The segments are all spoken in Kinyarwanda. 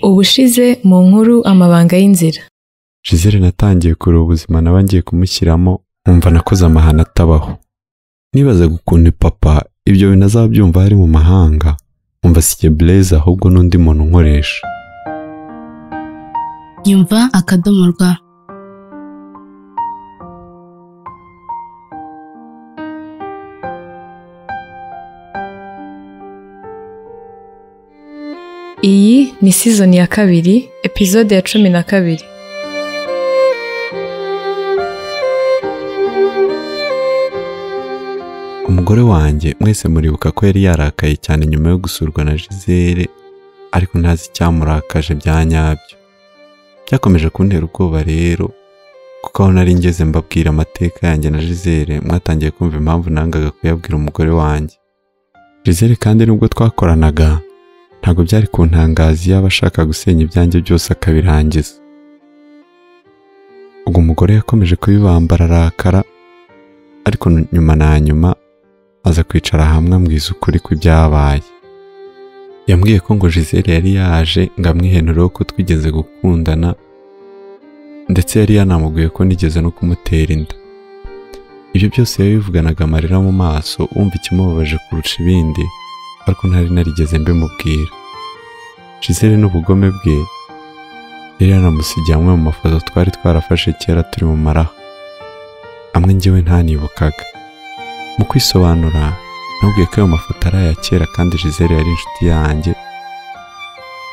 Ubushize mu nkuru Amabanga y'inzira. Gisele natangiye kureba ubuzima naba ngiye kumushyiramo, nkumva nakoze amahano atabaho. Nibazaga ukuntu papa ibyo bintu azabyumva ari mu mahanga, nkumva si Blaise ahubwo n'undi muntu nkoresha. Nyumva akadomo rwa. Iyi ni season ya 2, episode ya 12. Umugore wanjye mwese muribuka ko yari yarakaye cyane nyuma yo gusurwa na Gisele, ariko ntazi icyamurakaje bya nyabyo. Byakomeje kuntera ubwoba rero, kuko aho nari ngeze mbabwira amateka yanjye na Gisele, mwatangiye kumva impamvu nangaga kuyabwira umugore wanjye. Gisele kandi nubwo twakoranaga, ntabwo byari kuntangaza iyo abashaka gusenya ibyanjye byose akabirangiza. Ubwo umugore yakomeje kubibambara arakara, ariko nyuma na nyuma aza kwicara hamwe ambwiza ukuri kw'ibyabaye. Yambwiye ko ngo Gisele yari yaje ngo amwihenureho ko twigeze gukundana, ndetse yari yanamubwiye ko nigeze no kumutera inda. Ibyo byose yabivuganaga amarira mu maso, wumva ikimubabaje kurusha ibindi, ariko ntari narigeze mbimubwira. Gisele n'ubugome bwe yari yanamusigiye amwe mu mafoto twari twarafashe kera turi mu maraha, amwe njyewe ntanibukaga. Mu kwisobanura namubwiye ko ayo mafoto ari aya kera kandi Gisele yari inshuti yanjye,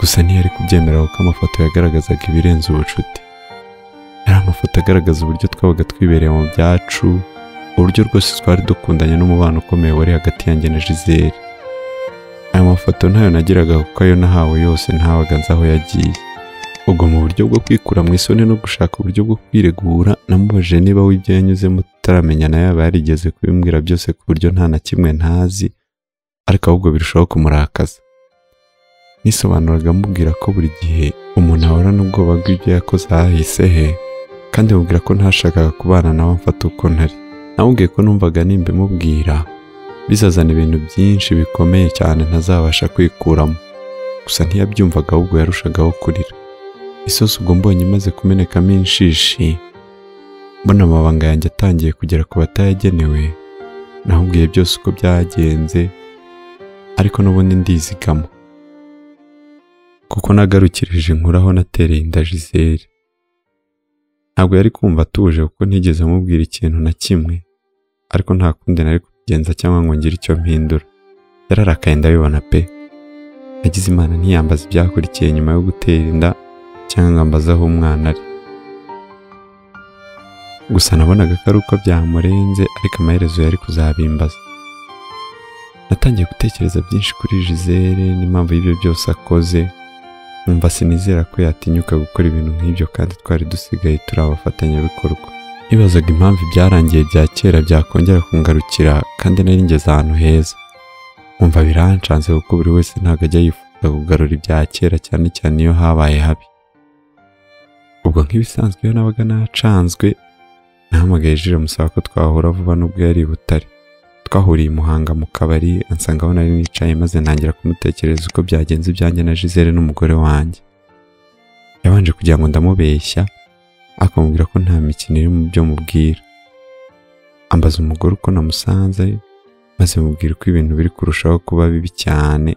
gusa ntiyari kubyemera kuko amafoto yagaragazaga ibirenze ubucuti. Yari amafoto agaragaza uburyo twabaga twibereye mu byacu, uburyo rwose twari dukundanye n'umubano ukomeye wari hagati yanjye na Gisele. Aya mafoto ntayo nagiraga kuko ayo nahawe yose ntabaga nzi aho yagiye. Ubwo mu buryo bwo kwikura mu isoni no gushaka uburyo bwo kwiregura, namubajije niba we ibyo yanyuzemo tutaramenyana yaba yarigeze kubimbwira byose ku buryo nta na kimwe ntazi, ariko ahubwo birushaho kumurakaza. Nisobanuraga mubwira ko buri gihe umuntu ahorana ubwoba bw'ibyo yakoze ahahise he, kandi mubwira ko ntashakaga kubana nawe amfata uko ntari. Namubwiye ko numvaga nimbimubwira bizazana ibintu byinshi bikomeye cyane ntazabasha kwikuramo. Gusa ntiyabyumvaga ahubwo yarushagaho kurira. Isosi ubwo mbonye imaze kumenekamo inshishi, mbona amabanga yanjye atangiye kugera ku batayagenewe, namubwiye byose uko byagenze, ariko n'ubundi ndizigama, kuko nagarukirije inkuru aho natereye inda Gisele. Ntabwo yari kumva atuje kuko ntigeze amubwira ikintu na kimwe, ariko nta kundi nari kubigenza cyangwa ngo ngire icyo mpindura. Yararakaye ndabibona pe. Nagize Imana ntiyambaza ibyakurikiye nyuma yo gutera inda cyangwa ngo ambaze aho umwana ari. Gusa nabonaga ko ari uko byamurenze, ariko amaherezo yari kuzabimbaza. Natangiye gutekereza byinshi kuri Gisele n'impamvu y'ibyo byose akoze, nkumva sinizera ko yatinyuka gukora ibintu nk'ibyo kandi twari dusigaye turi abafatanyabikorwa. Nibazaga impamvu ibyarangiye bya kera byakongera kungarukira kandi nari ngeze ahantu heza. Nkumva birancanze kuko buri wese ntabwo ajya yifuza kugarura ibya kera, cyane cyane iyo habaye habi. Ubwo nk'ibisanzwe iyo nabaga nacanzwe, nahamagaye Jire musaba ko twahura vuba nubwo yari i Butare. Twahuriye i Muhanga mu kabari, ansanga aho nari nicaye maze ntangira kumutekereza uko byagenze ibyanjye na Gisele n'umugore wanjye. Yabanje kugira ngo ndamubeshya, akamubwira ko nta mikino iri mu byo mubwira. Ambaza umugore uko namusanze, maze mubwira uko ibintu biri kurushaho kuba bibi cyane,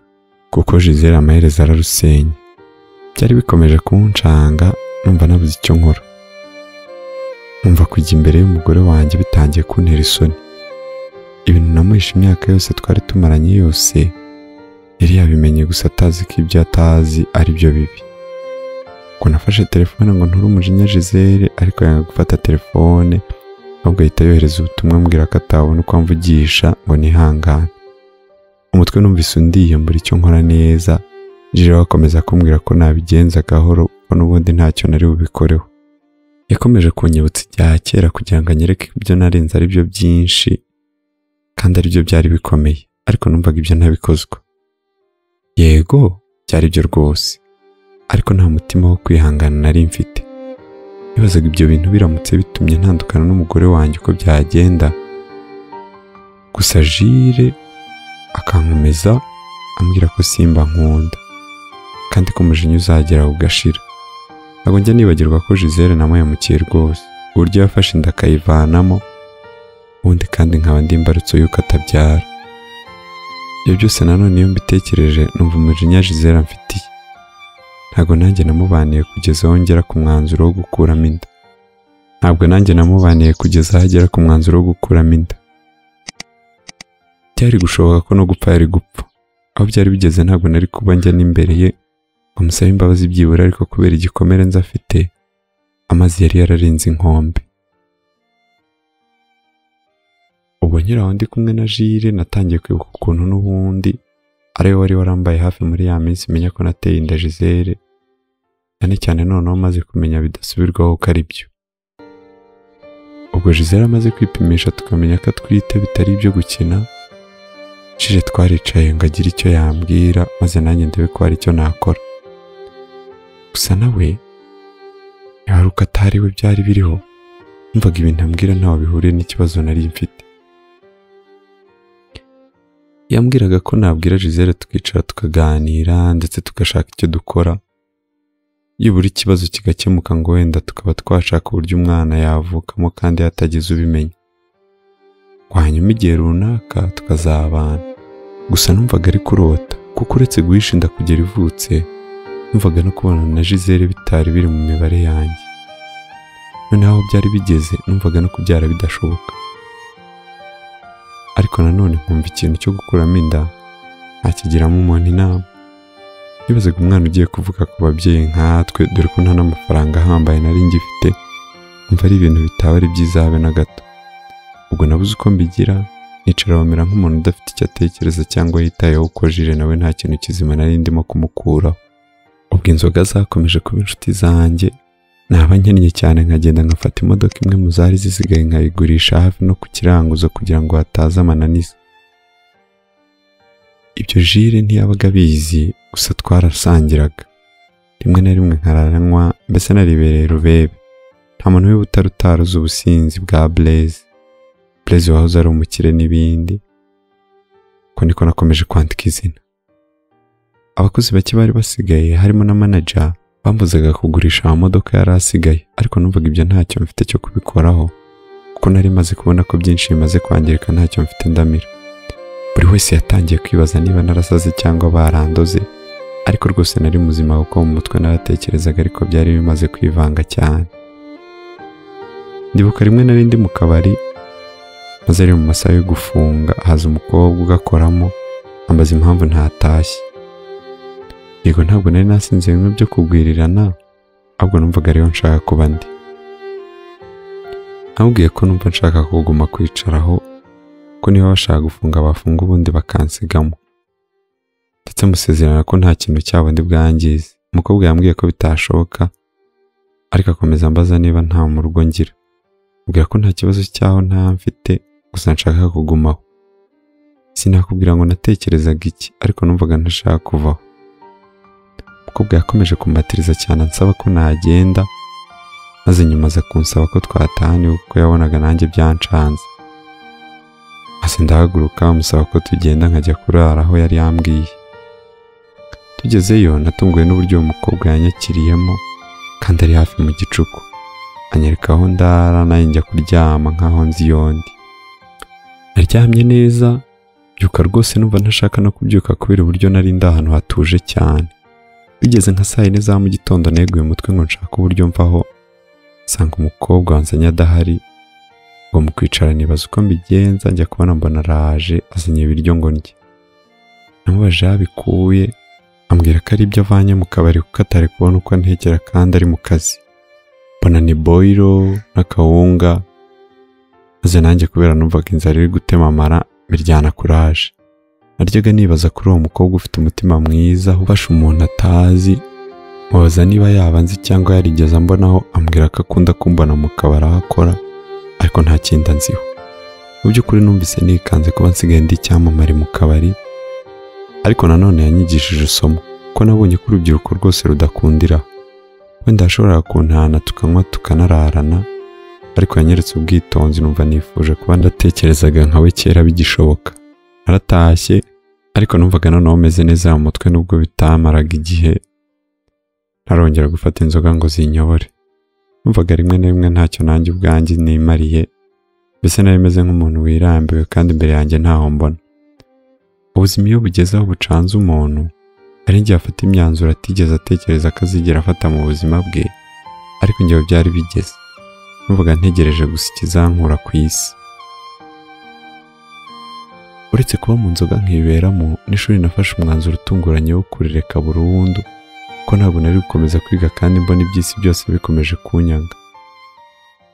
kuko Gisele amaherezo ararusenya. Byari bikomeje kuncanga, numva nabuze icyo nkora. Numva kujya imbere y'umugore wanjye bitangiye kuntera isoni. Ibintu namuhishe imyaka yose twari tumaranye yose, yari yabimenye gusa atazi ko ibyo atazi ari byo bibi. Ubwo nafashe telefone ngo nture umujinya Gisele, ariko yanga gufata telefone, ahubwo ahita yohereza ubutumwa ambwira ko atabona uko amvugisha ngo nihangane. Umutwe numvise undiye mbura icyo nkora neza, Jire akomeza kumbwira ko nabigenza gahoro ko n'ubundi ntacyo nari bubikoreho. Yakomeje kunyibutsa ibya kera kugira ngo anyereke ibyo narinze ari byo byinshi kandi ari byo byari bikomeye, ariko numvaga ibyo ntabikozwa. Yego byari byo rwose, ariko nta mutima wo kwihangana nari mfite. Nibazaga ibyo bintu biramutse bitumye ntandukana n'umugore wanjye uko byagenda. Gusa Jire akankomeza ambwira ko simba nkunda, kandi ko umujinya uzagera ugashira. Ntabwo njya nibagirwa ko Gisele namuhemukiye rwose, uburyo yafashe inda akayivanamo, ubundi kandi nkaba ndi imbarutso y'uko atabyara. Ibyo byose nanone iyo mbitekereje numva umujinya Gisele amfitiye. Ntabwo nanjye namubaniye kugeza aho ngera ku mwanzuro wo gukuramo inda. Ntabwo nanjye namubaniye kugeza aho agera ku mwanzuro wo gukuramo inda. Byari gushoboka ko no gupfa yari gupfa. Aho byari bigeze ntabwo nari kuba njya n'imbere ye ngo musabe imbabazi byibura, ariko kubera igikomere nzi afite, amazi yari yararenze inkombe. Ubwo nkiri aho ndi kumwe na Jire, natangiye kwibuka ukuntu n'ubundi ari we wari warambaye hafi muri ya minsi menya ko nateye inda Gisele, cyane cyane noneho maze kumenya bidasubirwaho ko ari byo. Ubwo Gisele amaze kwipimisha tukamenya ko atwite bitari ibyo gukina, Jire twaricaye ngo agire icyo yambwira maze nanjye ndebe ko hari icyo nakora. Gusa nawe yari uko atari we byari biriho, numvaga ibintu ambwira ntaho bihuriye n'ikibazo nari mfite. Yambwiraga ko nabwira Gisele tukicara tukaganira ndetse tugashaka icyo dukora, yibura ikibazo kigakemuka ngo wenda tukaba twashaka uburyo umwana yavukamo kandi hatagize ubimenya, hanyuma igihe runaka tukazabana. Gusa numvaga ari kurota, kuko uretse guhisha inda kugera ivutse, numvaga no kubonana na Gisele bitari biri mu mibare yanjye. Noneho aho byari bigeze numvaga no kubyara bidashoboka. Ariko nanone nkumva ikintu cyo gukuramo inda ntakigiramo umuntu inama. Nibazaga umwana ugiye kuvuka ku babyeyi nkatwe, dore ko nta n'amafaranga ahambaye nari ngifite, umva ari ibintu bitaba ari byiza habe na gato. Ubwo nabuze uko mbigira, nicara bamera nk'umuntu udafite icyo atekereza cyangwa yitayeho, ko Jire nawe nta kintu kizima nari ndimo kumukuraho. Ubwo inzoga zakomeje kuba inshuti zanjye, naba nkennye cyane nkagenda nkafata imodoka imwe mu zari zisigaye nkayigurisha hafi no ku kiranguzo kugira ngo hataza amananiza. Ibyo Jire ntiyabaga abizi, gusa twarasangiraga rimwe na rimwe nkararanywa, mbese naribereye rubebe. Nta muntu w'ibutare utaruzi ubusinzi bwa Blaise. Blaise wahoze ari umukire n'ibindi. Uko niko nakomeje kwandika izina. Abakozi bake bari basigaye harimo na manager bambuzaga kugurisha amamodoka yari asigaye, ariko numvaga ibyo ntacyo mfite cyo kubikoraho, kuko nari maze kubona ko byinshi bimaze kwangirika ntacyo mfite ndamira. Buri wese yatangiye kwibaza niba narasaze cyangwa barandoze, ariko rwose nari muzima kuko mu mutwe naratekerezaga, ariko byari bimaze kwivanga cyane. Ndibuka rimwe nari ndi mu kabari, maze ari mu masaha yo gufunga, haza umukobwa ugakoramo ambaza impamvu ntatashye. Yego ntabwo nari nasinze bimwe byo kugwirirana, ahubwo numvaga ariyo nshaka kuba ndi. Namubwiye ko numva nshaka kuguma kwicaraho, ko niba bashaka gufunga bafunga ubundi bakansigamo, ndetse musezerana ko nta kintu cyabo ndi bwangize. Umukobwa yambwiye ko bitashoboka, ariko akomeza ambaza niba nta mu rugo ngira. Mubwira ko nta kibazo cyaho nta mfite, gusa nshaka kugumaho. Sinakubwira ngo natekerezaga iki, ariko numvaga ntashaka kuvaho. Umukobwa yakomeje kumatiriza cyane ansaba ko nagenda, maze nyuma aza kunsaba ko twataha kuko yabonaga nanjye byancanze. Hasi ndahaguruka musaba ko tugenda nkajya kurara aho yari yambwiye. Tugezeyo natunguwe n'uburyo uwo mukobwa yanyakiriyemo kandi ari hafi mu gicuku. Anyereka aho ndara nanjye njya kuryama nkaho nzi yondi. Naryamye neza, mbyuka rwose numva ntashaka no kubyuka kubera uburyo nari ndi ahantu hatuje cyane. Bigeze nka saa 4 za mu gitondo neguye umutwe ngo nshake uburyo mvaho, nsanga umukobwa wanzanye adahari. Ngo mu kwicara nibaza uko mbigenza, njya kubona mbona araje azanye ibiryo ngo ndye. Namubajije aho abikuye, ambwira ko ari ibyo avanye mu kabari kuko atari kubona uko antekera kandi ari mu kazi. Mbona ni boyiro n'akawunga, maze nanjye kubera numvaga inzara iri gutema amara mbiryana kuraje. Naryaga nibaza kuri uwo mukobwa ufite umutima mwiza ufasha umuntu atazi, mubaza niba yaba nzi cyangwa yarigeze ambonaho, ambwira ko akunda kumbona mu kabari aho akora, ariko nta kindi anziho. Mu by'ukuri numvise nikanze kuba nsigaye ndi icyamamare mu kabari, ariko nanone yanyigishije isomo ko nabonye ko urubyiruko rwose rudakundira. Wenda yashoboraga kuntana tukanywa tukanararana, ariko yanyeretse ubwitonzi numva nifuje kuba ndatekerezaga nkawe kera bigishoboka. Naratashye, ariko numvaga noneho meze neza mu mutwe nubwo bitamaraga igihe. Ntarongera gufata inzoga ngo zinyobore. Numvaga rimwe na rimwe ntacyo nanjye ubwanjye nimariye, mbese nari meze nk'umuntu wirambiwe kandi imbere yanjye ntaho mbona. Ubuzima iyo bugeze aho bucanze umuntu, hari igihe afata imyanzuro atigeze atekereza ko azigera afata mu buzima bwe, ariko njyewe byari bigeze. Numvaga ntegereje gusa ikizankura ku isi. Uretse kuba mu nzoga nkiberamo, n'ishuri nafashe umwanzuro utunguranye wo kurireka burundu, kuko ntabwo nari gukomeza kwiga kandi mbona iby'isi byose bikomeje kunyanga.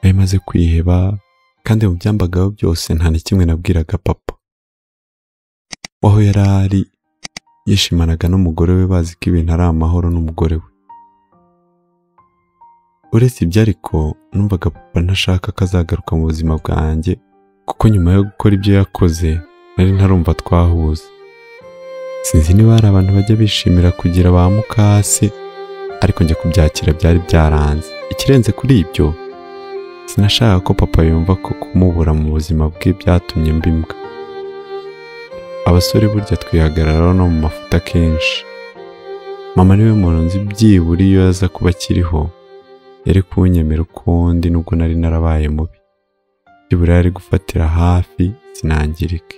Nari maze kwiheba, kandi mu byambagaho byose nta na kimwe nabwiraga papa. Waho yari ari, yishimanaga n'umugore we bazi ko ibintu ari amahoro n'umugore we. Uretse ibyo ariko, numvaga papa ntashaka ko azagaruka mu buzima bwanjye, kuko nyuma yo gukora ibyo yakoze, nari ntarumva twahuza. Sinzi niba hari abantu bajya bishimira kugira ba mukase, ariko njye kubyakira byari byaranze. Ikirenze kuri ibyo, sinashaka ko papa yumva ko kumubura mu buzima bwe byatumye mba imbwa. Abasore burya twihagararaho no mu mafuta kenshi. Mama niwe muntu nzi byibura iyo aza kuba akiriho, yari kunyemera ukundi nubwo nari narabaye mubi. Byibura yari gufatira hafi sinangirike.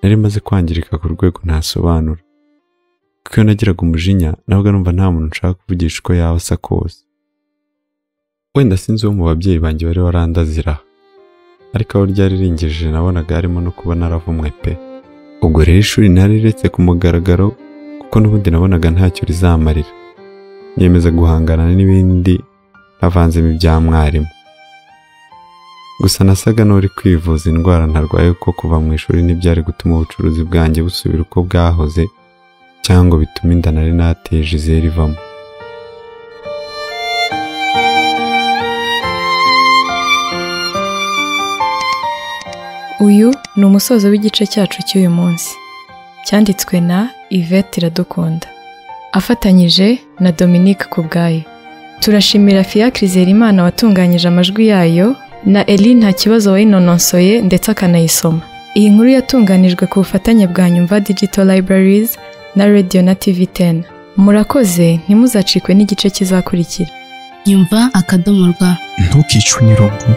Nari maze kwangirika ku rwego ntasobanura. Kuko iyo nagiraga umujinya, nabaga numva nta muntu nshaka kuvugisha uko yaba asa kose. Wenda sinzi uwo mu babyeyi banjye wari warandazira, ariko aho ryari ringejeje nabonaga harimo no kuba naravumwe pe. Ubwo rero ishuri nariretse ku mugaragaro, kuko n'ubundi nabonaga ntacyo rizamarira. Niyemeza guhangana n'ibindi navanzemo ibya mwarimu. Gusa nasaga n'uri kwivuza indwara ntarwaye, kuko kuva mu ishuri ntibyari gutuma ubucuruzi bwanjye busubira uko bwahoze, cyangwa ngo bitume inda nari nateje izera ivamo. Uyu ni umusozo w'igice cyacu cy'uyu munsi. Cyanditswe na Yvette Iradukunda, afatanyije na Dominique Kubwayo. Turashimira Fiacre Zerimana watunganyije amajwi yayo, na Eli Ntakibazo wayinononsoye ndetse akanayisoma. Iyi nkuru yatunganijwe ku bufatanye bwa Nyumva Digital Libraries na Radio na TV10. Murakoze, ntimuzacikwe n'igice kizakurikira. Nyumva akadomo rwa. Ntukicwe n'irungu.